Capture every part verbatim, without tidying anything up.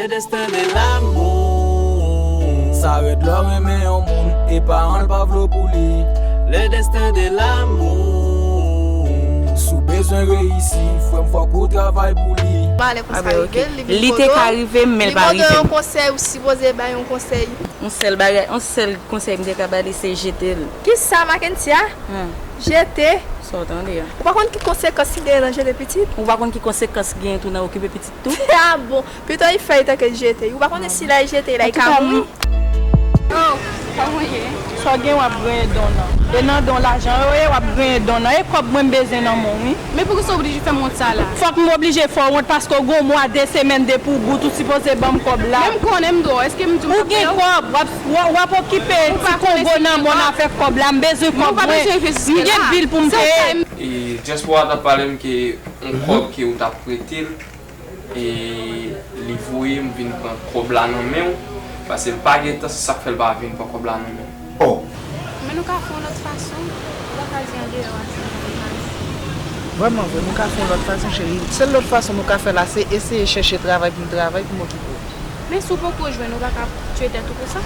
Le destin de l'amour. Sa rèd lè w renmen yon moun e paran l pa vle w pou li. Le destin de l'amour. Si w bezwen reyisi, frè m, fòk ou travay pou li. Malè konsa rive l, li vin kote w. Li te ka rive m, men l pa rive m. Li mande w yon konsèy, ou sipoze bay yon konsèy. Yon sèl bagay, yon sèl konsèy m te ka ba li, se jete l. Kisa, Mackentia? Jete? Sa w tande a? Ou pa konn ki konsekans ki genyen nan jete pitit? Ou pa konn ki konsekans ki genyen tou nan okipe pitit tou? Ah bon. Pito li fè l tanke l jete. Ou pa konnen si la l jete la, li ka mouri. Oh, kòman w ye? Sa w gen w ap griyen don nan. E nan don lajan yo ye w ap griyen don nan. E kòb mwen m bezwen nan men w wi. Men poukisa w oblije fè m wont sa la? Fòk m oblije fè w wont paske w gen yon mwa, de semèn depi w bout, ou sipoze ban m kòb la. Men m konnen m dwe w, èske m di w m t ap peye w? Ou gen kòb, w ap, w ap okipe ti kongo nan men w avèk kòb la. M bezwen kòb mwen. M gen bil pou m peye. E dyaspora t ap pale m ke yon kòb ke ou t ap prete l, e li voye m vin pran kòb la nan men w, paske l pa gen tan, se sa k fè l pa vin pran kòb la nan men w. Oh. Men nou ka fè yon lòt fason, ou pa ka di andeyò a sa, nou ka di. Vrèman vre, nou ka fè yon lòt fason, cheri. Sèl lòt fason nou ka fè la, se eseye chèche travay pou m travay, pou m okipe w. Men si w poko jwenn, ou pa ka tiye tèt ou konsa?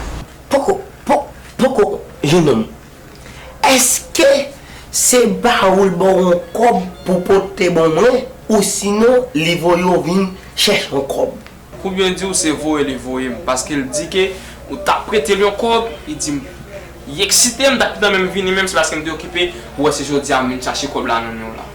Poko, poko, poko, jenòm. Èske se ba ou l ba w yon kòb pou pote ban mwen, ou sinon li voye w vin chèche yon kòb? Pou byen di w, se voye li voye m, paske l di ke ou t ap prete l yon kòb, li di m, li eksite, m t ap gentan menm vini, menm se paske m te okipe, ou wè se jodi a m vin chache kòb la nan men w la.